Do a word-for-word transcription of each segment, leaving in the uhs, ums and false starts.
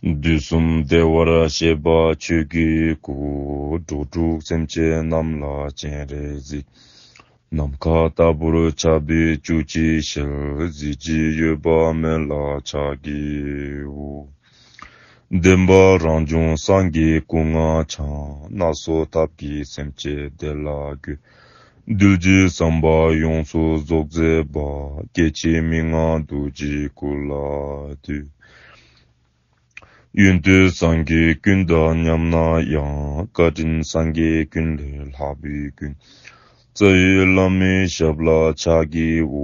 དུས་གསུམ་བདེ་བར་གཤེགས་པ་ཆོས་ཀྱི་སྐུ། འགྲོ་དྲུག་སེམས་ཅན་རྣམས་ལ་སྤྱན་རས་གཟིགས། ནམ་མཁའ་ལྟ་བུར་ཁྱབ་པའི་བཅུ་གཅིག་ཞལ། གཟི་བརྗིད་འོད་དཔག་མེད་ལ་ཕྱག་བགྱིའོ། བདེན་པ་རང་བྱུང་སངས་རྒྱས་སྐུ་ལྔ་འཆང་། སྣ་ཚོགས་ཐབས་ཀྱིས་སེམས་ཅན་བདེ་ལ་འགོད། གདུལ་བྱའི་བསམ་པ་ཡོངས་སུ་རྫོགས་མཛད་པ། སྐྱེ་འཆི་མི་མངའ་རྡོ་རྗེའི་སྐུ་ལ་འདུད། ཡོན་ཏན་སངས་རྒྱས་ཀུན་དང་མཉམ་ན་ཡང་། བཀའ་དྲིན་སངས་རྒྱས་ཀུན་ལས་ལྷག་པའི་མགོན། རྩ་བའི་བླ་མའི་ཞབས་ལ་ཕྱག་བགྱིའོ།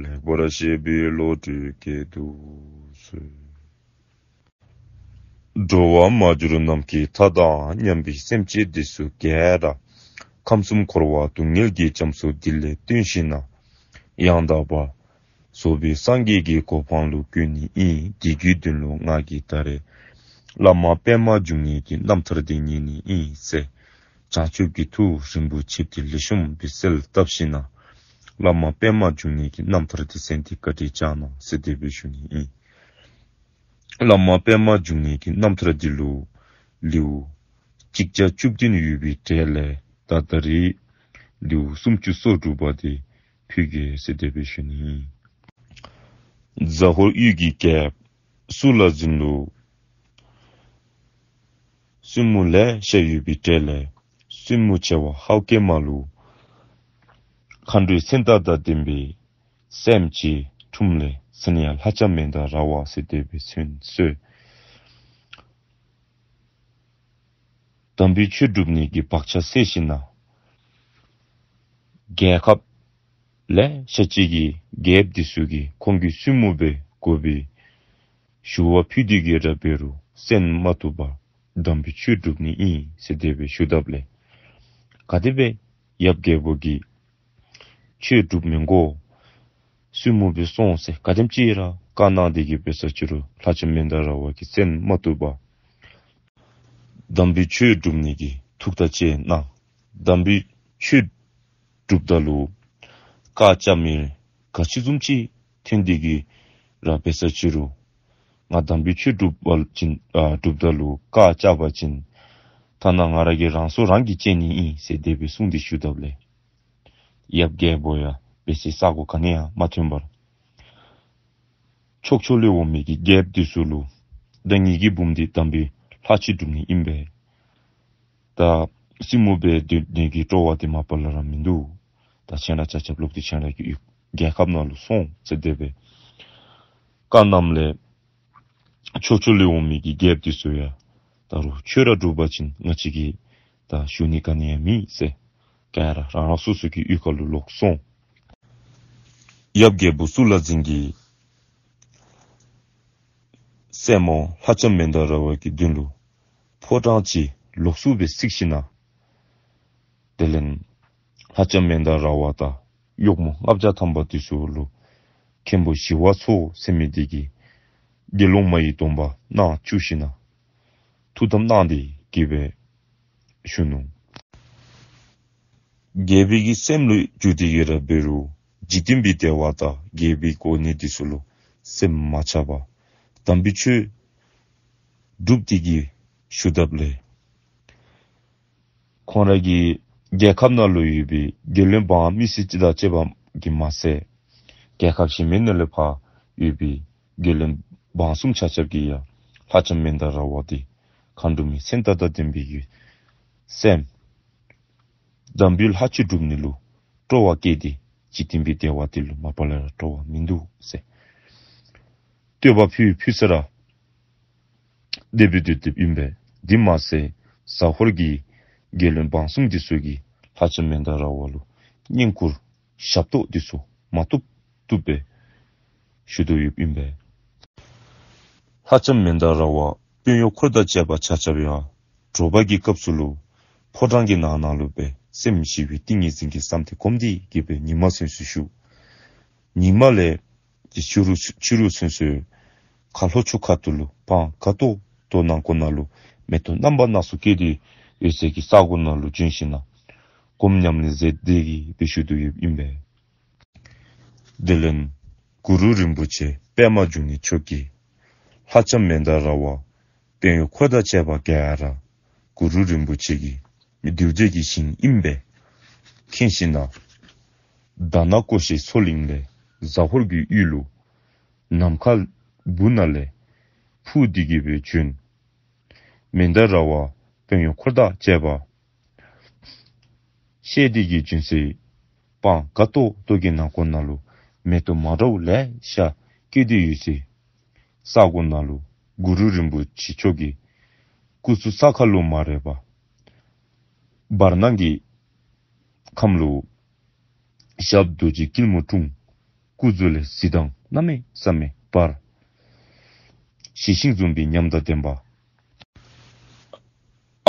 ལེགས་པར་བཤད་པའི་བློ་གྲོས་བསྐྱེད་དུ་གསོལ། འགྲོ་བ་མ་གྱུར་ནམ་མཁའི་མཐའ་དང་མཉམ་པའི་སེམས་ཅན་འདི་ཚུ་ག་ར་ཁམས་གསུམ་འཁོར་བ་སྡུག་བསྔལ་གྱི་རྒྱ་མཚོ་འདི་ལས་བཏོན་ཞིནམ་ན་ཡང་དག་པར་རྫོགས་པའི་སངས་རྒྱས་ཀྱི་གོ་འཕང་ལུ་བཀོད་ནི་ཨིན། དེ་གི་དོན་ལུ་ང་གིས་ད་རེས་བླ་མ་པདྨ་འབྱུང་གནས་ཀྱི་རྣམ་ཐར་འདི་ཉན་ནི་ཨིན་ཟེར། བྱང་ཆུབ་ཀྱི་ཐུགས་རིན་པོ་ཆེ་འདི་ལེགས་ཤོམ་སྦེ་གསལ་བཏབ་ཞིནམ་ན་བླ་མ་པདྨ་འབྱུང་གནས་ཀྱི་རྣམ་ཐར་འདི་གསན་ཏེ་བཀའ་དྲིན་བསྐྱང་གནང་ཟེར་དེ་སྦེ་ཞུ་ནི་ཨིན། བླ་མ་པདྨ་འབྱུང་གནས་ཀྱི་རྣམ་ཐར་འདི་ལུ་ལེའུ་གཅིག་བརྒྱ་བཅུ་བདུན་ཡོད་པའི་གྲས་ལས་ད་ད་རེས་ལེའུ་སུམ་ཅུ་སོ་དྲུག་པ་འདི་ཕུལ་གེ་ཟེར་དེ་སྦེ་ཞུ་ནི་ཨིན། ཟ་ཧོར་ཡུལ་གྱི་རྒྱལཔོ་གཙུག་ལག་འཛིན་ལུ་བཙུན་མོ་ལེ་ཤ་ཡོད་པའི་གྲས་ལས་བཙུན་མོ་ཆེ་བ་ཧའུ་ཀེ་མ་ལུ་མཁའ་འགྲོའི་མཚན་རྟགས་དང་ལྡན་པའི་སྲསམོ་ཅིག་འཁྲུངསམ་ལས་མཚན་ཡང་ལྷ་ལྕམ་མནྡ་ར་བ་ཟེར་དེ་སྦེ་མཚན་གསོལ། དམ་པའི་ཆོས་སྒྲུབ་ནི་གི་བག་ཆགས་སད་ཞིནམ་ན་རྒྱལ་ཁབ་ལེ་ཤ་ཅིག་གི་རྒྱལཔོ་འདི་ཚུ་གིས་ཁོང་གི་བཙུན་མོ་སྦེ་དགོ་པའི་ཞུ་བ་ཕུལ་ཏེ་གི་ར་འབད་རུང་གསན་མ་བཏུབ་པར་དམ་པའི་ཆོས་སྒྲུབ་ནི་ཨིན་ཟེར་དེ་སྦེ་ཞུ་དཔ་ལས་ག་དེ་སྦེ་ཡབ་རྒྱལ་པོ་གིས་ཆོས་སྒྲུབ་མི་དགོ། བཙུན་མོ་སྦེ་སོང་ཟེར་ག་དེམ་ཅིག་ར་བཀའ་གནང་སྟེ་གི་འབད་ས་ཅི་རུང་ལྷ་ལྕམ་མནྡ་ར་བ་གིས་གསན་མ་བཏུབ་པར་དམ་པའི་ཆོས་སྒྲུབ་ནི་གི་ཐུགས་ཐག་བཅད་གནང་། དམ་པའི་ཆོས་སྒྲུབ་ད་ལུ་བཀའ་བཅག་མི་ག་ཅི་བཟུམ་ཅིག་ཐོན་ཏེ་གི་ར་འབད་ས་ཅི་རུང་ང་དམ་པའི་ཆོས་སྒྲུབ་པ་ཅིན་ཨ་སྒྲུབ་ད་ལུ་བཀའ་བཅག་པ་ཅིན་ཐ་ན་ང་ར་གི་རང་སྲོག་རང་གིས་བཅད་ནི་ཨིན་ཟེར་དེ་སྦེ་གསུངས་ཏེ་ཞུ་དཔ་ལས་ཡབ་རྒྱལ་པོ་ཡང་འབད་སའི་ས་གོ་ག་ནི་ཡང་མ་ཐོན་པར་ཕྱོགས་ཕྱོགས་ལས་འོང་མི་གི་རྒྱལཔོ་འདི་ཚུ་ལུ་ད་ངེ་གི་བུམོ་འདི་དམ་པའི་ལྷ་ཅིག་སྒྲུབ་ནི་ཨིན་པས། ད་བཙུན་མོ་སྦེ་སྡོད་ནི་གི་སྤྲོ་བ་འདི་མ་པ་ལས་ར་མིན་འདུག། ད་ཁྱེད་ར་ཆ་ཁྱབ་ལོག་སྟེ་ཁྱེད་ར་གི་ཡུལ་རྒྱལ་ཁབ་ནང་ལུ་སོང་ཟེར་དེ་སྦེ་བཀའ་གནངམ་ལས་ཕྱོགས་ཕྱོགས་ལས་འོང་མི་གི་རྒྱལཔོ་འདི་ཚུ་ཡང་ད་རུང་ཁྱོད་ར་སྒྲུབ་པ་ཅིན་ང་བཅས་ཀྱིས་ད་ཞུ་ནི་ག་ནི་ཡང་མེད་ཟེར་ག་ར་རང་རང་སོ་སོ་གི་ཡུལ་ཁ་ལུ་ལོག་སོང་། ཡབ་རྒྱལ་པོ་གཙུག་ལག་འཛིན་གྱིས་སྲསམོ་ལྷ་ལྕམ་མནྡ་ར་བ་གི་མདུན་ལུ་ཕོ་བྲང་ཅིག་ལོགས་སུ་སྦེ་བརྩིགས་ཞིནམ་ན་དེ་ལས་ལྷ་ལྕམ་མནྡ་ར་བ་དང་གཡོགམོ་ལྔ་བརྒྱ་ཐམ་པ་འདི་ཚུ་ལུ་མཁན་པོ་ཞི་བ་འཚོ་ཟེར་མི་འདི་གིས་དགེ་སློང་མ་ཡི་སྡོམ་པ་གནང་བཅུག་ཞིནམ་ན་ཐུགས་དམ་གནང་སྟེ་གི་སྦེ་བཞུགས་ནུག། རྒྱལ་པོའི་གི་སེམས་ལུ་འགྱུར་ཏེ་གི་ར་འབད་རུང་འཇིག་རྟེན་པའི་བདེ་བ་དང་རྒྱལ་པོའི་གོ་གནས་འདི་ཚུ་ལུ་སེམས་མ་ཆགས་པར་དམ་པའི་ཆོས་སྒྲུབ་སྟེ་གི་བཞུགས་དཔ་ལས་ཁོང་ར་གི་རྒྱལ་ཁབ་ནང་ལུ་ཡོད་པའི་རྒྱལ་བློན་འབངས་མི་སེར་ཅིག་དང་བཅས་པ་གིས་མ་ཚད་རྒྱལ་ཁབ་གཞན་མི་ནང་ལས་ཕར་ཡོད་པའི་རྒྱལ་བློན་འབངས་གསུམ་ཆ་ཁྱབ་ཀྱིས་ཡང་ལྷ་ལྕམ་མནྡ་ར་བ་འདི་མཁའ་འགྲོ་མའི་མཚན་རྟགས་དང་ལྡན་པའི་གི་སྲསམོ་དམ་པའི་ལྷ་ཅིག་སྒྲུབ་ནི་ལུ་སྤྲོ་བ་བསྐྱེད་དེ་འཇིག་རྟེན་པའི་བདེ་བ་འདི་ལུ་མ་པ་ལས་ར་སྤྲོ་བ་མིན་འདུག་ཟེར་བསྟོད་པ་ཕུལ་ཕུལ་ས་ར་དེ་སྦེ་སྡོད་སྡོདཔ་ཨིན་པས། དེ་མ་ཚད་ཟ་ཧོར་གྱི་རྒྱལ་བློན་འབངས་གསུམ་འདི་ཚུ་གིས་ལྷ་ལྕམ་མནྡ་ར་བ་ལུ་བསྙེན་བཀུར་ཞབས་ཏོག་འདི་ཚུ་མ་བཏུབ་བཏུབ་སྦེ་ཞུ་དོ་ཡོདཔ་ཨིན་པས། ལྷ་ལྕམ་མནྡ་ར་བ་དཔོན་གཡོག་འཁོར་དང་བཅས་པ་ཆ་ཁྱབ་ཡང་དྲོ་པ་གི་སྐབས་སུ་ལུ་ཕོ་བྲང་གི་ནང་ན་ལུ་སྦེ་སེམས་ཞི་བའི་ཏིང་ངེ་འཛིན་གྱི་བསམ་གཏན་སྒོམ་སྟེ་གི་སྦེ་ཉི་མ་ཚུན་ཚོད་བཞུགས། ཉི་མ་ལས་ཏེ་ཕྱི་རུ་ཕྱི་རུ་ཚུན་ཚོད་ཁ་ལྷོ་ཕྱོགས་ཁ་ཐུག་ལུ་སྤང་ཁ་ཐོག་ཏོ་ནང་འཁོད་ནང་ལུ་མེ་ཏོག་རྣམ་པ་སྣ་ཚོགས་སྐྱེས་ཏེ་ཡོད་སའི་གི་ས་གོ་ནང་ལུ་བྱོན་ཞིནམ་ན་སྒོམ་ཉམས་ལེན་མཛད་དེ་གི་སྦེ་བཞུགས་དོ་ཡོདཔ་ཨིན་པས། དེ་ལས་གུ་རུ་རིན་པོ་ཆེ་པདྨ་འབྱུང་གནས་མཆོག་གིས་ལྷ་ལྕམ་མནྡ་ར་བ་ དཔོན་གཡོག་འཁོར་དང་བཅས་པ་ག་ར་གུ་རུ་རིན་པོ་ཆེ་གི་རྡུལ་རྫས་ཀྱི་ཞིང་ཨིན་པས་མཁྱེན་ཞིནམ་ན། དྷ་ན་ཀོ་ཤའི་མཚོ་གླིང་ལས་ཟ་ཧོར་གྱི་ཡུལ་ལུ་ནམ་མཁའ་སྦུག་ན་ལས་འཕུར་ཏེ་གི་སྦེ་བྱོན། མནྡ་ར་བ་དཔོན་གཡོག་འཁོར་དང་བཅས་པ་བཤལ་ཏེ་གི་བྱོན་སའི་སྤང་དགའ་ཏོག་ཏོ་གི་ནང་འཁོད་ནང་ལུ་མེ་ཏོག་མ་འདྲཝ་ལེ་ཤ་སྐྱེས་ཏེ་ཡོད་སའི་ས་གོ་ནང་ལུ་གུ་རུ་རིན་པོ་ཆེ་མཆོག་གི་སྐུ་གཟུགས་ས་ཁ་ལུ་མ་རེག་པར་བར་སྣང་གི་ཁམས་ལུ་ཞབས་རྡོ་རྗེ་སྐྱིལ་མོ་ཀྲུང་སྐུ་གཟུགས་ལས་གཟི་མདངས་གནམ་མེད་ས་མེད་འབར། ཞི་ཞིང་འཛུམ་པའི་ཉམས་དང་ལྡན་པ།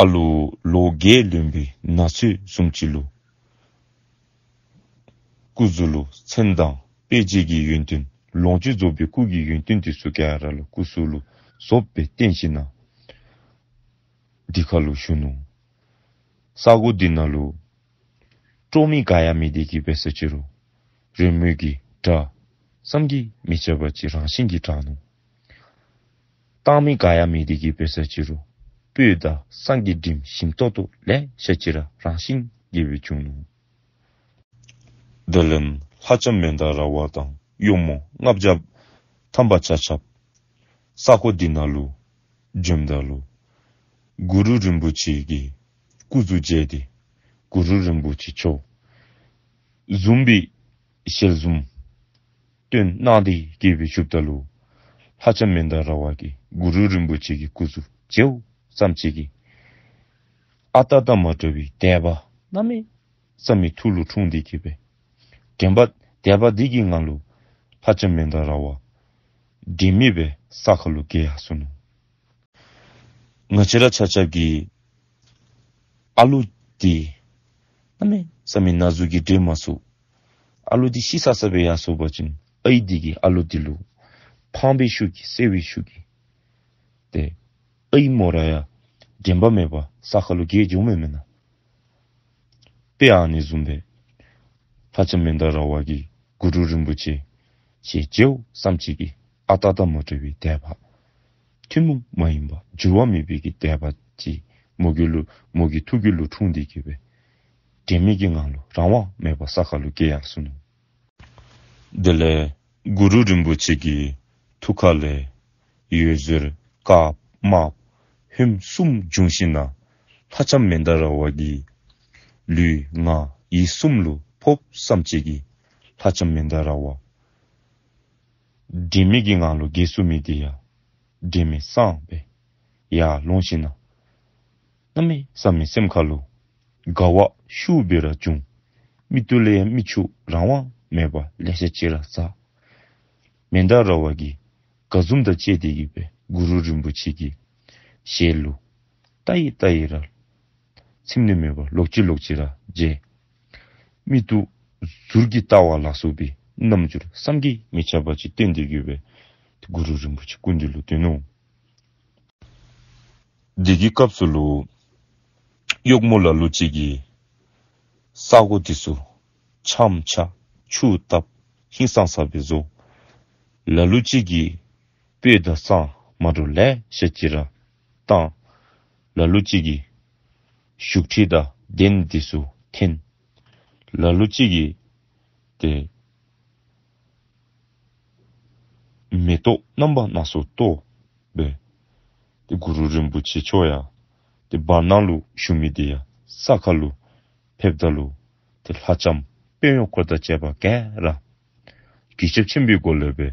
ཨ་ལུ་ལོ་བརྒྱད་ལོན་པའི་ན་ཚོད་བཟུམ་ཅིག་ལུ་སྐུ་གཟུགས་ལུ་མཚན་དང་དཔེ་བྱད་ཀྱི་ཡོན་ཏན་ལོངས་སྤྱོད་རྫོགས་པའི་སྐུ་གི་ཡོན་ཏན་འདི་ཚུ་ག་ར་ལུ་སྐུ་གཟུགས་ལུ་བཟོ་སྦེ་བསྟན་ཞིནམ་ན་འདི་ཁ་ལུ་བཞུགས་ནུག། ས་གོ་འདི་ནང་ལུ་སྤྲོ་མི་ག་ཡང་མེད་དེ་གི་སྦེ་ཟེར་ཅི་རུང་རོལ་མོ་གི་སྒྲ་བསམ་གྱིས་མི་ཁྱབ་པ་ཅིག་རང་བཞིན་གྱིས་གྲགས་ནུག། བཏང་མི་ག་ཡང་མེད་དེ་གི་སྦེ་ཟེར་ཅི་རུང་སྤོས་དང་བསང་གི་དྲིམ་ཞིམ་ཏོག་ཏོ་ལེ་ཤ་ཅིག་ར་རང་བཞིན་གྱིས་སྦེ་བྱུང་ནུག། དེ་ལས་ལྷ་ལྕམ་མནྡ་ར་བ་དང་གཡོག་མོ་ལྔ་བརྒྱ་ཐམ་པ་ཆ་ཁྱབ་ས་གོ་འདི་ནང་ལུ་བྱོནམ་ད་ལུ་གུ་རུ་རིན་པོ་ཆེ་གི་སྐུ་གཟུགས་མཇལ་ཏེ་གུ་རུ་རིན་པོ་ཆེ་མཆོག་བཟུམ་སྦེ་ཞལ་འཛུམ་སྟོན་གནང་སྟེ་གི་སྦེ་བཞུགསཔ་ད་ལུ་ལྷ་ལྕམ་མནྡ་ར་བ་གིས་གུ་རུ་རིན་པོ་ཆེ་གི་སྐུ་གཟུགས་མཇལཝ་ཙམ་ཅིག་གིས་ཨ་རྟག་དང་མ་འདྲ་བའི་དད་པ་གནམ་མེད་ས་མེད་ཐུགས་ལུ་འཁྲུངས་ཏེ་གི་སྦེ་དྲན་པ་དད་པ་འདི་གི་ངང་ལུ་ལྷ་ལྕམ་མནྡ་ར་བ་དྲན་མེད་སྦེ་ས་ཁ་ལུ་འགྱེལ་ཡར་སོ་ནུག། ང་བཅས་ར་ཆ་ཁྱབ་ཀྱིས་ཨ་ལུ་འདི་གནམ་མེད་ས་མེད་ན་ཟུག་གིས་འདྲེན་མ་ཚུགས། ཨ་ལུ་འདི་ཤི་ས་ས་སྦེ་ཡར་སོ་བ་ཅིན་ཨའི་འདི་གིས་ཨ་ལུ་འདི་ལུ་ཕངས་པའི་ཤུགས་ཀྱིས་བསད་པའི་ཤུགས་ཀྱིས་ཏེ་ཨའི་མོ་ར་ཡང་དྲན་པ་མེད་པར་ས་ཁ་ལུ་འགྱེལ་འགྱོཝ་མེན་མེན་ན། དཔེ་ཨ་ནི་བཟུམ་སྦེ་ལྷ་ལྕམ་མནྡ་ར་བ་གིས་གུ་རུ་རིན་པོ་ཆེ་ཞལ་མཇལཝ་ཙམ་ཅིག་གིས་ཨ་རྟག་དང་མ་འདྲ་བའི་དད་པ་ཐུན་མོང་མ་ཡིན་པ་འགྱུར་བ་མེད་པའི་གི་དད་པ་ཅིག་མོ་གི་ལུ་མོ་གི་ཐུགས་རྒྱུད་ལུ་འཁྲུངས་ཏེ་གི་སྦེ་དྲན་མེད་ཀྱི་ངང་ལུ་རང་དབང་མེད་པར་ས་ཁ་ལུ་འགྱེལ་ཡར་སོ་ནུག། དེ་ལས་གུ་རུ་རིན་པོ་ཆེ་གི་ཐུགས་ཁ་ལས་འོད་ཟེར་དཀརཔོ་དམརཔོ་ཧོནམོ་གསུམ་བྱུང་ཞིནམ་ན་ལྷ་ལྕམ་མནྡ་ར་བ་གི་ལུས་ངག་ཡིད་གསུམ་ལུ་ཕོགཔ་ཙམ་ཅིག་གིས་ལྷ་ལྕམ་མནྡ་ར་བ་དྲན་མེད་ཀྱི་ངང་ལུ་འགྱེལ་སོ་མི་འདི་ཡང་དྲན་མེད་སངས་སྦེ་ཡར་ལོང་ཞིནམ་ན་གནམ་མེད་ས་མེད་སེམས་ཁ་ལུ་དགའ་བ་ཤུགས་སྦེ་ར་བྱུང་། མིག་ཏོ་ལས་ཡང་མིག་ཆུ་རང་དབང་མེད་པར་ལེ་ཤ་ཅིག་ར་འཛག། མནྡ་ར་བ་གིས་དགའ་འཛུམ་དང་བཅས་ཏེ་གི་སྦེ་གུ་རུ་རིན་པོ་ཆེ་གི་ཞལ་ལུ་ལྟ་ཡི་ལྟ་ཡི་ར་ཚིམ་ནི་མེད་པར་ལོག་ཅི་ལོག་ཅི་ར་མཇལ། མིག་ཏོ་ཟུར་གྱིས་བལྟ་བ་ལ་སོགས་པའི་རྣམ་འགྱུར་བསམ་གྱིས་མི་ཁྱབ་པ་ཅིག་སྟོན་ཏེ་གི་སྦེ་གུ་རུ་རིན་པོ་ཆེ་སྐུ་མདུན་ལུ་སྟོན་ནུག། དེ་གི་སྐབས་སུ་ལུ་གཡོག་མོ་ལ་ལུ་ཅིག་གིས་ས་གོ་འདི་ཚུ་ཆམ་ཆ་ཆུ་བཏབ་ཧིང་སངས་ས་སྦེ་བཟོ། ལ་ལུ་ཅིག་གིས་སྤོས་དང་བསང་མ་འདྲཝ་ལེ་ཤ་ཅིག་ར་བཏང་། ལ་ལུ་ཅིག་གིས་བཞུགས་ཁྲི་དང་གདན་འདི་ཚུ་འཐེན། ལ་ལུ་ཅིག་གིས་ཏེ་མེ་ཏོག་རྣམ་པ་སྣ་ཚོགས་གཏོར་སྦེ་ཏེ་གུ་རུ་རིན་པོ་ཆེ་མཆོག་ཡང་ཏེ་བར་སྣང་ལུ་བཞུགས་མི་འདི་ཡང་ས་ཁ་ལུ་ཕེབས་ད་ལུ་ཏེ་ལྷ་ལྕམ་དཔོན་གཡོག་འཁོར་དང་བཅས་པ་ག་ར་གུས་ཞབས་ཆེན་པོའི་སྒོ་ལས་སྦེ་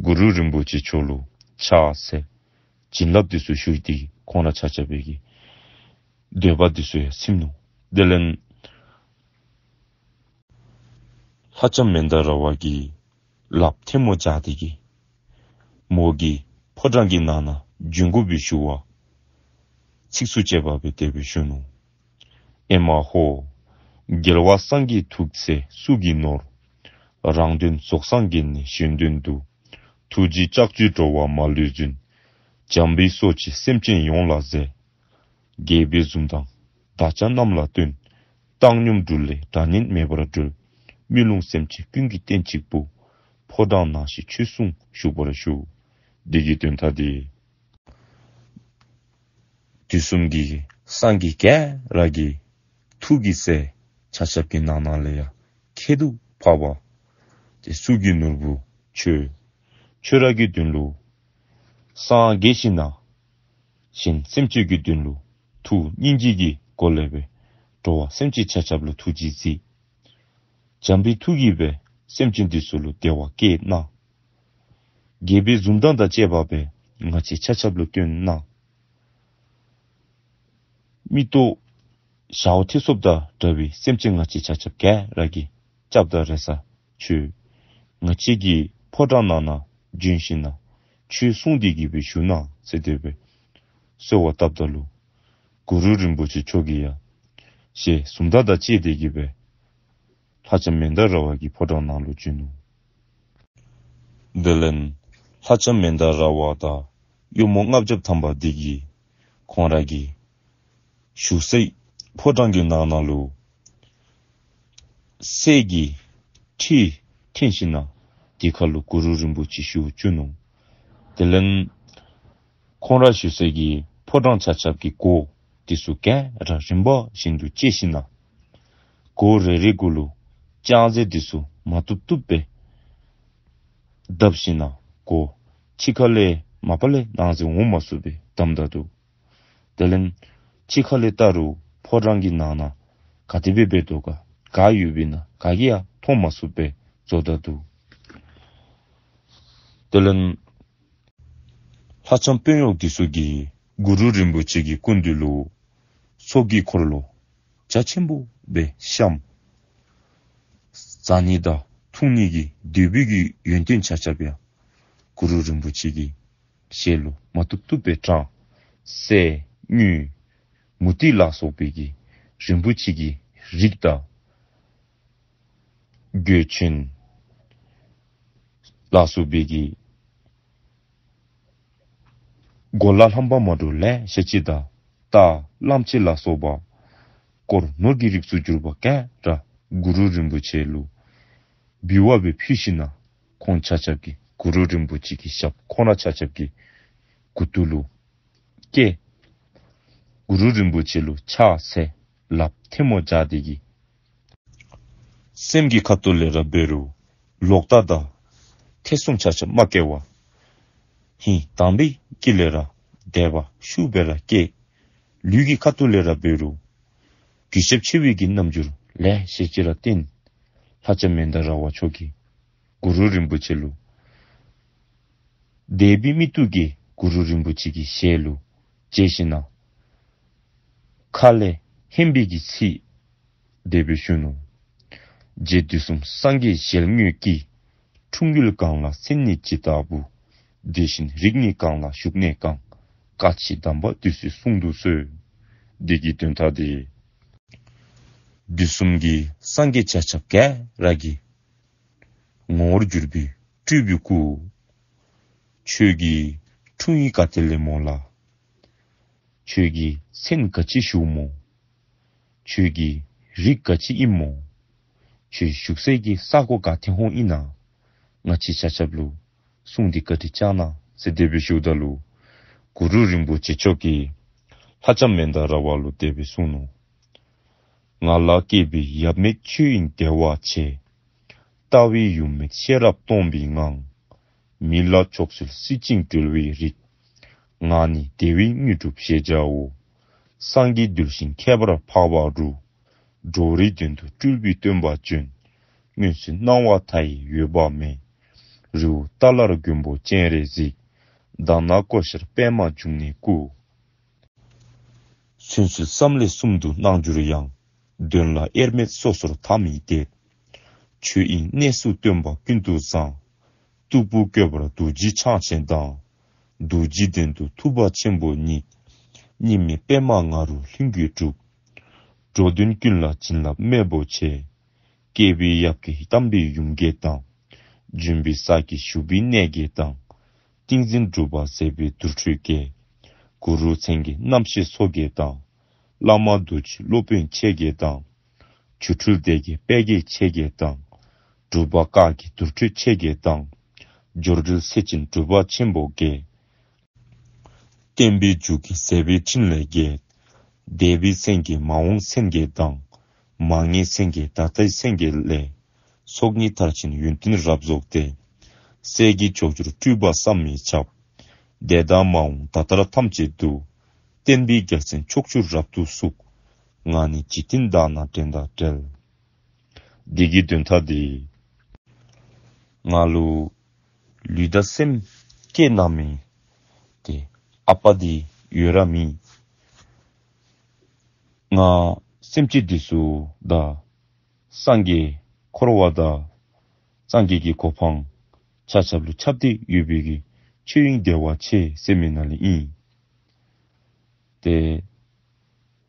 གུ་རུ་རིན་པོ་ཆེ་མཆོག་ལུ་ཕྱག་འཚལ་བྱིན་རླབས་འདི་ཚུ་ཞུ་སྟེ་ཁོང་ར་ཆ་ཁྱབ་ཀྱི་འདོད་པ་འདི་ཚུ་ཡང་ཚིམ་ནུག། དེ་ལས་ལྷ་ལྕམ་མནྡ་ར་བ་གིས་ལགཔ་ཐལ་མོ་སྦྱར་ཏེ་གི་མོ་གི་ཕོ་བྲང་གི་ནང་ན་བྱོན་དགོ་པའི་ཞུ་བ་ཚིགས་སུ་བཅད་པ་སྦེ་དེ་སྦེ་ཞུ་ནུག། ཨེ་མ་ཧོ། རྒྱལ་བ་སངས་རྒྱས་ཐུགས་སྲས་སུ་གིས་ནོར། རང་དོན་རྫོགས་སངས་རྒྱས་ནས་གཞན་དོན་དུ། ཐུགས་རྗེའི་ལྕགས་ཀྱུས་འགྲོ་བ་མ་ལུས་འཛིན། བྱམས་པའི་སོ་སྐྱེས་སེམས་ཅན་ཡོངས་ལ་གཟིགས། རྒྱལ་པོའི་གཟུངས་དང་བདག་ཅག་རྣམས་ལ་སྟོན། བཏང་སྙོམས་འབྲུ་ལས་དགྲ་གཉེན་མེད་པར་སྒྲོལ། དམུས་ལོང་སེམས་ཅན་ཀུན་གྱི་རྟེན་གཅིག་པུ། ཕོ་བྲང་ནང་བཞིན་ཆོས་སྲུང་བཞུགས་པར་ཞུ། འདི་གི་དོན་དག་འདི་ དུས་གསུམ་གྱི་སངས་རྒྱས་ག་ར་གི་ཐུགས་ཀྱི་སྲས་ཆ་ཁྱབ་ཀྱི་ནང་ན་ལས་ཡང་ཁྱད་དུ་འཕགས་པ་ཏེ་གཙུག་གི་ནོར་བུ་ཁྱོད། ཁྱོད་ར་གི་དོན་ལུ་སངས་རྒྱས་ཞིནམ་ན་གཞན་སེམས་ཅན་གྱི་དོན་ལུ་ཐུགས་སྙིང་རྗེ་གི་སྒོ་ལས་སྦེ་འགྲོ་བ་སེམས་ཅན་ཆ་ཁྱབ་ལུ་ཐུགས་རྗེ་གཟིགས། བྱམས་པའི་ཐུགས་ཀྱིས་སྦེ་སེམས་ཅན་འདི་ཚུ་ལུ་བདེ་བ་བསྐྱེད་གནང་། རྒྱལ་པོའི་འཛུམ་མདངས་དང་བཅས་པ་སྦེ་ང་བཅས་ཆ་ཁྱབ་ལུ་སྟོན་གནང་། མིག་ཏོ་ཞརཝ་ཐེབས་སོངམ་དང་འདྲ་བའི་སེམས་ཅན་ང་བཅས་ཆ་ཁྱབ་ག་ར་གི་སྐྱབས་དང་རེ་ས་ཁྱོད། ང་བཅས་ཀྱི་ཕོ་བྲང་ནང་ན་བྱོན་ཞིནམ་ན་ཆོས་གསུང་སྟེ་གི་སྦེ་བཞུགས་གནང་ཟེར་དེ་སྦེ་གསོལ་བ་བཏབ་ད་ལུ་གུ་རུ་རིན་པོ་ཆེ་མཆོག་གིས་ཡང་ཞལ་འཛུམ་མདངས་དང་བཅས་ཏེ་གི་སྦེ་ལྷ་ལྕམ་མནྡ་ར་བ་གི་ཕོ་བྲང་ནང་ལུ་བྱོན་ནུག། དེ་ལས་ལྷ་ལྕམ་མནྡ་ར་བ་དང་གཡོག་མོ་ལྔ་བརྒྱ་ཐམ་པ་འདི་གིས་ཁོང་ར་གི་བཞུགས་སའི་ཕོ་བྲང་གི་ནང་ན་ལུ་གསེར་གྱི་ཁྲི་འཐེན་ཞིནམ་ན་དེ་ཁར་ལུ་གུ་རུ་རིན་པོ་ཆེ་བཞུགས་བཅུག་ནུག། དེ་ལས་ཁོང་ར་བཞུགས་སའི་གི་ཕོ་བྲང་ཆ་ཁྱབ་ཀྱི་སྒོ་འདི་ཚུ་ག་ར་རིམ་པ་བཞིན་དུ་བཅད་ཞིནམ་ན་སྒོ་རེ་རེ་གུ་ལུ་ལྕགས་རྫས་འདི་ཚུ་མ་བཏུབ་བཏུབ་སྦེ་བརྡབ་ཞིནམ་ན་སྒོ་ཕྱི་ཁ་ལས་མ་པ་ལས་ནང་གཟིགས་འོང་མ་ཚུགས་པར་བསྡམས་ད་ནུག། དེ་ལས་ཕྱི་ཁ་ལས་བལྟ་རུང་ཕོ་བྲང་གི་ནང་ན་ག་དེ་སྦེ་འབད་དོ་ག་ག་ཡོདཔ་ཨིན་ན་ག་གིས་ཡང་མཐོང་མ་ཚུགས་པར་བཟོ་ད་ནུག། དེ་ལས་ལྷ་ལྕམ་དཔོན་གཡོག་འདི་ཚུ་གིས་གུ་རུ་རིན་པོ་ཆེ་གི་སྐུ་མདུན་ལུ་ཚོགས་ཀྱི་འཁོར་ལོ་རྒྱ་ཆེན་པོ་སྦེ་བཤམས། བཟའ་ནི་དང་འཐུང་ནི་གི་འདོད་པའི་གི་ཡོན་ཏན་ཆ་ཁྱབ་ཡང་གུ་རུ་རིན་པོ་ཆེ་གི་ཞལ་ལུ་མ་བཏུབ་བཏུབ་སྦེ་དྲངས། གསེར་དངུལ་མུ་ཏིག་ལ་སོགས་པའི་གི་རིན་པོ་ཆེ་གི་རིགས་དང་གོས་ཆེན་ལ་སོགས་པའི་གི་གོ་ལ་ལྷམ་པ་མ་འདྲཝ་ལེ་ཤ་ཅིག་དང་རྟ་གླང་ཆེན་ལ་སོགས་པ་དཀོར་ནོར་གྱི་རིགས་སུ་གྱུར་པ་ག་ར་གུ་རུ་རིན་པོ་ཆེ་ལུ་འབུལ་བ་སྦེ་ཕུལ་ཞིནམ་ན་ཁོང་ཆ་ཁྱབ་ཀྱིས་གུ་རུ་རིན་པོ་ཆེ་གི་ཞབས་ཁོང་ར་ཆ་ཁྱབ་ཀྱི་མགུ་ཏོ་ལུ་བཀལ། གུ་རུ་རིན་པོ་ཆེ་ལུ་ཕྱག་འཚལ་ལགཔ་ཐལ་མོ་སྦྱར་ཏེ་གི་སེམས་ཀྱི་ཁ་ཐུག་ལས་ར་འབད་རུང་ལོག་ལྟ་དང་ཐེ་ཚོམ་ཆ་ཁྱབ་མ་སྐྱེ་བར་ཧིང་དྭངས་པའི་དཀྱིལ་ལས་ར་དད་པ་ཤུགས་སྦེ་ར་བསྐྱེད། ལུས་ཀྱི་ཁ་ཐུག་ལས་ར་འབད་རུང་གུས་ཞབས་ཆེ་བའི་གི་རྣམ་འགྱུར་ལེ་ཤ་ཅིག་ར་བསྟན། ལྷ་ལྕམ་མནྡ་ར་བ་མཆོག་གིས་གུ་རུ་རིན་པོ་ཆེ་ལུ་དད་པའི་མིག་ཏོ་གིས་གུ་རུ་རིན་པོ་ཆེ་གི་ཞལ་ལུ་མཇལ་ཞིནམ་ན་ཁ་ལས་ཧན་པའི་གི་ཚིག་དེ་སྦེ་ཞུ་ནུག། རྗེ་དུས་གསུམ་སངས་རྒྱས་ཞལ་དངོས་ཀྱི། འཁྲུངས་ཡུལ་གང་ལ་མཚན་ནི་ཇི་ལྟ་བུ། དེ་བཞིན་རིགས་ནི་གང་ལ་བཞུགས་གནས་གང་། བཀའ་ཆེ་དམ་པ་དེ་ཚུ་གསུང་དུ་གསོལ། འདི་གི་དོན་དག་འདི་དུས་གསུམ་གྱི་སངས་རྒྱས་ཆ་ཁྱབ་ག་ར་གི་ངོ་བོར་གྱུར་པའི་སྤྲུལ་པའི་སྐུ། ཁྱོད་ཀྱི་འཁྲུངས་ཡུལ་ག་ཏེ་ལས་སྨོ་ལགས། ཁྱོད་ཀྱི་མཚན་ག་ཅི་ཞུཝ་སྨོ། ཁྱོད་ཀྱི་རིགས་ག་ཅི་ཨིན་སྨོ། ཁྱོད་བཞུགས་སའི་གི་ས་གོ་ག་ཏེ་ཧོང་ཨིན་ན། ང་བཅས་ཆ་ཁྱབ་ལུ་གསུང་སྟེ་བཀའ་དྲིན་བསྐྱང་གནང་ཟེར་དེ་སྦེ་ཞུཝ་ད་ལུ་གུ་རུ་རིན་པོ་ཆེ་མཆོག་གིས་ལྷ་ལྕམ་མནྡ་ར་བ་ལུ་དེ་སྦེ་གསུངས་ནུག། ང་ལ་སྐྱེས་པའི་ཡབ་མེས་ཁྱོད་ཡིན་བདེ་བ་ཆེ། ལྟ་བའི་ཡུམ་མེད་ཤེས་རབ་སྟོང་པའི་ངང་། མི་ལ་མཆོག་སྲེད་སྲིད་ཅིང་གྲོལ་བའི་རིགས། ང་ནི་བདེ་བའི་དངོས་གྲུབ་ཞེས་བྱའོ། སངས་རྒྱས་གདུལ་ཞིང་ཁྱད་པར་འཕགས་པ་རུ། འགྲོ་རིགས་དོན་དུ་སྤྲུལ་པའི་སྟོན་པ་བྱོན། སྔོན་བྱོན་སྣང་བ་མཐའ་ཡས་འོད་དཔག་མེད། རི་བོ་ཏཱ་ལར་མགོན་པོ་སྤྱན་རས་གཟིགས། དྷ་ན་ཀོ་ཤར་པདྨ་འབྱུང་གནས་སྐུ། ཚུན་ཚོད་བསམ་ལས་གསུམ་དུ་སྣང་གྱུར་ཡང་། དོན་ལ་དབྱེར་མེད་སོ་སོར་ཐ་མི་དད། ཆོས་དབྱིངས་གནས་སུ་སྟོན་པ་ཀུན་ཏུ་བཟང་། སྟུག་པོ་བཀོད་པར་རྡོ་རྗེ་འཆང་ཆེན་དང་། རྡོ་རྗེ་གདན་དུ་ཐུབ་པ་ཆེན་པོ་ཉིད། གཉིས་མེད་པདྨ་ང་རོས་ལྷུན་གྱིས་གྲུབ། འགྲོ་དོན་ཀུན་ལ་བྱིན་རླབས་མེ་བོ་ཆེ། སྐྱེས་པའི་ཡབ་ཀྱི་དམ་པའི་ཡུམ་གྱི་དང་། འབྱོན་པའི་ས་ཀྱི་བཞུགས་པའི་གནས་ཀྱི་དང་། ཏིང་འཛིན་གྲུབ་པ་མཛད་པའི་དུར་ཁྲོད་ཀྱི། གུ་རུ་མཚན་གྱི་རྣམ་ཤེས་མཚོ་གི་དང་། བླ་མ་རྡོ་རྗེ་སློབ་དཔོན་ཆེ་གི་དང་། ཆོ་འཕྲུལ་སྡེ་དགེ་དཔལ་གྱི་ཆེ་གི་དང་། གྲུབ་པ་བཀའ་གི་དུར་ཁྲོད་ཆེ་གི་དང་། སྦྱོར་སྒྲོལ་སེ་ཆེན་གྲུབ་པ་ཆེན་པོ་གི། བསྟན་པའི་མཇུག་གི་ཟད་པའི་འཕྲིན་ལས་རྒྱས། འདས་པའི་སེང་གེ་མ་འོངས་སེང་གེ་དང་། མ་ངེས་སེང་གེ་ད་ལྟའི་སེང་གེ་ལས། སྲོག་ཉིད་མཐར་ཕྱིན་ཡོན་ཏན་རབ་རྫོགས་ཏེ། སྲས་ཀྱི་མཆོག་གྱུར་སྤྲུལ་པ་བསམ་མི་ཁྱབ། འདས་དང་མ་འོངས་ད་ལྟར་ཐམས་ཅད་དུ། བསྟན་པའི་རྒྱལ་མཚན་ཕྱོགས་བཅུར་རབ་ཏུ་བསུ། ང་ནི་འཇིག་རྟེན་དག་ན་བྲན་དང་བྲལ། འདི་གི་དོན་དག་འདི། ང་ལུ་ལུས་དང་སེམས་སྐྱེས་གནང་མི་ཏེ་ཨ་པ་འདི་ཡོད་ར་མེད། ང་སེམས་ཅན་འདི་ཚུ་དང་སངས་རྒྱས་འཁོར་བ་དང་སངས་རྒྱས་ཀྱི་གོ་འཕང་ཆ་ཁྱབ་ལུ་ཁྱབ་སྟེ་ཡོད་པའི་གི་ཆོས་དབྱིངས་བདེ་བ་ཆེ་ཟེར་མི་ནང་ལས་ཨིན། ཏེ་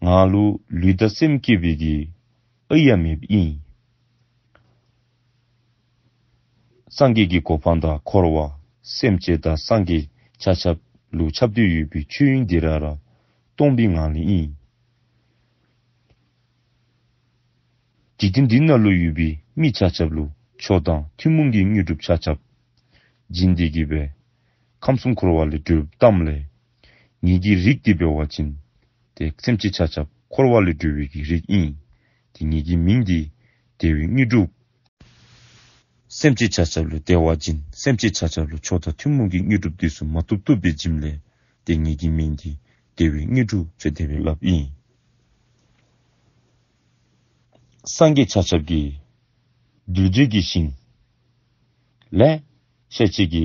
ང་ལུ་ལུས་དང་སེམས་སྐྱེས་པའི་གི་ཨ་ཡ་མེདཔ་ཨིན། སངས་རྒྱས་ཀྱི་གོ་འཕང་དང་འཁོར་བ་སེམས་ཅན་དང་སངས་རྒྱས་ཆ་ཁྱབ་ལུ་ཁྱབ་སྟེ་ཡོད་པའི་ཆོས་དབྱིངས་འདི་ར་ར་སྟོང་པའི་ངང་ལས་ཨིན། འཇིག་རྟེན་འདི་ནང་ལུ་ཡོད་པའི་མི་ཆ་ཁྱབ་ལུ་མཆོག་དང་ཐུན་མོང་གི་དངོས་གྲུབ་ཆ་ཁྱབ་བྱིན་ཏེ་གི་སྦེ་ཁམས་གསུམ་འཁོར་བ་ལས་སྒྲོལ་གཏངམ་ལས། ངེ་གི་རིགས་འདི་འབད་བ་ཅིན་ཏེ་སེམས་ཅན་ཆ་ཁྱབ་འཁོར་བ་ལས་སྒྲོལ་བའི་གི་རིགས་ཨིན། ཏེ་ངེ་གི་མིང་འདི་བདེ་བའི་དངོས་གྲུབ། སེམས་ཅན་ཆ་ཁྱབ་ལུ་བདེ་བ་སྦྱིན། སེམས་ཅན་ཆ་ཁྱབ་ལུ་མཆོག་དང་ཐུན་མོང་གི་དངོས་གྲུབ་འདི་ཚུ་མ་ཐོབ་ཐོབ་སྦེ་བྱིནམ་ལས་ཏེ་ངེ་གི་མིང་འདི་བདེ་བའི་དངོས་གྲུབ་ཟེར་དེ་སྦེ་སླབ་ཨིན། སངས་རྒྱས་ཆ་ཁྱབ་ཀྱིས་གདུལ་བྱའི་གི་ཞིང་ལེ་ཤ་ཅིག་གི་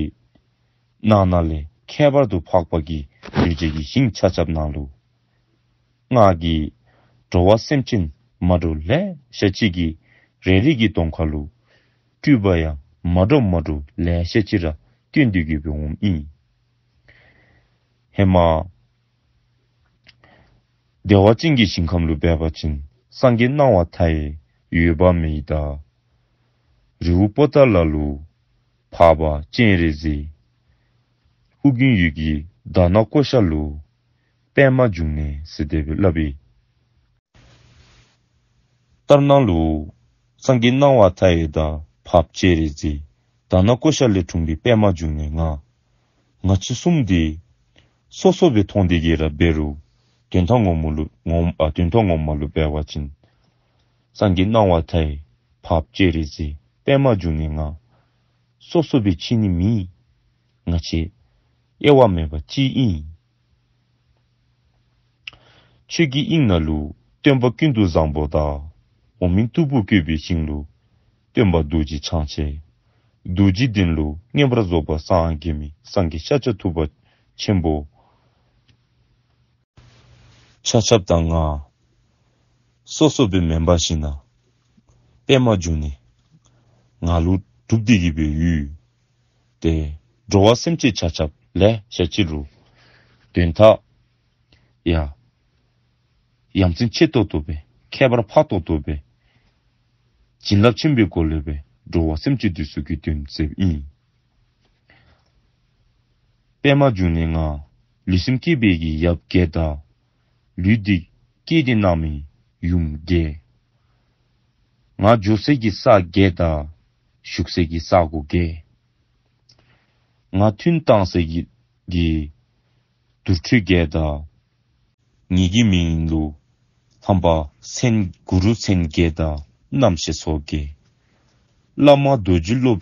ནང་ན་ལས་ཁྱད་པར་དུ་འཕགས་པ་གི་གདུལ་བྱའི་གི་ཞིང་ཆ་ཁྱབ་ནང་ལུ་ང་གིས་འགྲོ་བ་སེམས་ཅན་མ་འདྲཝ་ལེ་ཤ་ཅིག་གི་རེ་རེ་གི་གདོང་ཁ་ལུ་སྤྲུལ་པ་ཡང་མ་འདྲཝ་མ་འདྲཝ་ལེ་ཤ་ཅིག་ར་སྟོན་ཏེ་གི་སྦེ་འོངམ་ཨིན། ཧེ་མ་བདེ་བ་ཅན་གྱི་ཞིང་ཁམས་ལུ་འབད་བ་ཅིན་སངས་རྒྱས་སྣང་བ་མཐའ་ཡས་འོད་དཔག་མེད་དང་། རི་བོ་པོ་ཏ་ལ་ལུ་འཕགས་པ་སྤྱན་རས་གཟིགས། ཨོ་རྒྱན་ཡུལ་གྱི་དྷ་ན་ཀོ་ཤ་ལུ་པདྨ་འབྱུང་གནས་ཟེར་དེ་སྦེ་སླབ་ཨིན། ལྟར་སྣང་ལུ་སངས་རྒྱས་སྣང་བ་མཐའ་ཡས་དང་འཕགས་པ་སྤྱན་རས་གཟིགས་དྷ་ན་ཀོ་ཤ་ལས་འཁྲུངས་པའི་པདྨ་འབྱུང་གནས་ང་ང་བཅས་གསུམ་འདི་སོ་སོ་སྦེ་མཐོང་སྟེ་གི་ར་འབད་རུང་དོན་དག་ངོ་མ་ལུ་ངོ་མ་ཨ་དོན་དག་ངོ་མ་ལུ་འབད་བ་ཅིན་སངས་རྒྱས་སྣང་བ་མཐའ་ཡས་འཕགས་པ་སྤྱན་རས་གཟིགས་པདྨ་འབྱུང་གནས་ང་སོ་སོ་སྦེ་ཕྱེ་ནི་མེད། ང་བཅས་དབྱེ་བ་མེད་པ་གཅིག་ཨིན། ཆོས་ཀྱི་དབྱིངས་ནང་ལུ་སྟོན་པ་ཀུན་ཏུ་བཟང་པོ་དང་། འོག་མིན་སྟུག་པོ་བཀོད་པའི་ཞིང་ལུ་སྟོན་པ་རྡོ་རྗེ་འཆང་ཆེན། རྡོ་རྗེ་གདན་ལུ་མངོན་པར་རྫོགས་པར་སངས་རྒྱས་མི་སངས་རྒྱས་ཤཱཀྱ་ཐུབ་པ་ཆེན་པོ། ཆ་ཁྱབ་དང་ང་སོ་སོ་སྦེ་མེན་པར་ཞིན་ན་པདྨ་འབྱུང་གནས་ང་ལུ་གྲུབ་སྟེ་གི་སྦེ་ཡོད། ཏེ་འགྲོ་བ་སེམས་ཅན་ཆ་ཁྱབ་ལེ་ཤ་ཅིག་ལུ་དོན་དག་ཡང་ཡ་མཚན་ཆེ་ཏོག་ཏོ་སྦེ་ཁྱད་པར་འཕགས་ཏོག་ཏོ་སྦེ་བྱིན་རླབས་ཆེན་པོའི་སྒོ་ལས་སྦེ་འགྲོ་བ་སེམས་ཅན་འདི་ཚུ་གི་དོན་མཛདཔ་ཨིན། པདྨ་འབྱུང་གནས་ང་ལུས་སེམས་བསྐྱེད་པའི་གི་ཡབ་བརྒྱད་དང་ལུས་འདི་བསྐྱེད་དེ་གནང་མི་ཡུམ་བརྒྱད། ང་འགྱོ་སའི་གི་ས་བརྒྱད་དང་བཞུགས་སའི་གི་ས་སྒོ་བརྒྱད། ང་ཐུན་བཏང་སའི་གི་གི་དུར་ཁྲོད་བརྒྱད་དང་། ངེ་གི་མིང་ལུ་ལྷམ་པ་མཚན་གུ་རུ་མཚན་བརྒྱད་དང་རྣམ་ཤེས་ཚོགས་བརྒྱད། བླ་མ་རྡོ་རྗེ་སློབ་